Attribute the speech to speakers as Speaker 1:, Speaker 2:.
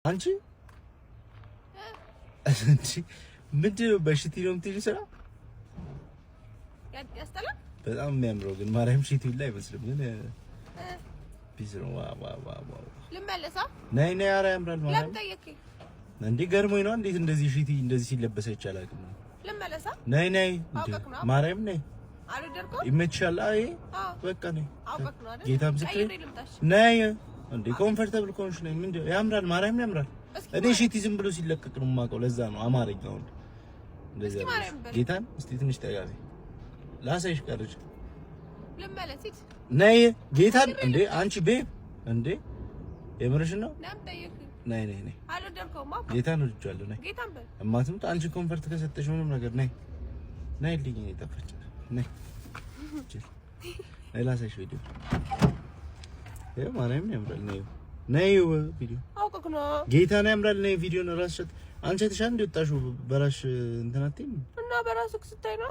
Speaker 1: አንቺ አንቺ ምንድን ነው በሽቲ ነው የምትይው ስራ?
Speaker 2: ያስጠላል።
Speaker 1: በጣም የሚያምረው ግን ማርያም ሽቲ ላይ አይመስልም፣ ግን peace ነው። Wow, wow, wow, wow!
Speaker 2: ልመለሳ?
Speaker 1: ነይ ነይ፣ ኧረ ያምራል ማርያም።
Speaker 2: ለምን ጠየቅከኝ?
Speaker 1: እንዴ ገርሞኝ ነው። እንዴት እንደዚህ ሽቲ እንደዚህ ሲለበስ አይቻልም።
Speaker 2: ልመለሳ?
Speaker 1: ነይ ነይ፣
Speaker 2: አውቀክ ነው?
Speaker 1: ማርያም ነይ።
Speaker 2: አልወደድከውም?
Speaker 1: ይመችሻል። አይ
Speaker 2: አዎ።
Speaker 1: በቃ ነይ።
Speaker 2: አውቀክ ነው አይደል?
Speaker 1: ጌታ ምስክሬ።
Speaker 2: ቀይሬ ልምጣሽ።
Speaker 1: ነይ እንዴ፣ comfortable ከሆንሽ ነይ። ምንድን ያምራል፣ ማርያም ያምራል።
Speaker 2: እስኪ
Speaker 1: እኔ ሽቲ ዝም ብሎ ሲለቀቅ ነው የማውቀው። ለዛ ነው አማርኛውን እንደዚህ
Speaker 2: እስኪ ማርያም በል።
Speaker 1: ጌታን እስቲ ትንሽ ጠጋ በይ ላሳይሽ። ቀርጭ
Speaker 2: ልመለስ፣ ሂድ።
Speaker 1: ነይ ጌታን። እንዴ አንቺ babe፣ እንዴ የምርሽን ነው?
Speaker 2: ለምን ጠየቅከኝ?
Speaker 1: ነይ ነይ ነይ።
Speaker 2: አልወደድከውም?
Speaker 1: ጌታን ወድጄዋለሁ። ነይ።
Speaker 2: ጌታን በል።
Speaker 1: እማትምጥ አንቺ comfort ከሰጠሽ ምንም ነገር ነይ ነይ ልኝ ነይ ጠፋች። ነይ ነይ ላሳይሽ ቪዲዮ። ይኸው ማርያምን ያምራል። ነይ ነይ ቪዲዮ።
Speaker 2: አውቀክ ነው።
Speaker 1: ጌታን ያምራል። ነይ ቪዲዮ ነው። ራስሽ አንቺ አይተሻል እንደ ወጣሽው በራስሽ እንትን አትይም።
Speaker 2: እና በራስህ ስታይ ነው።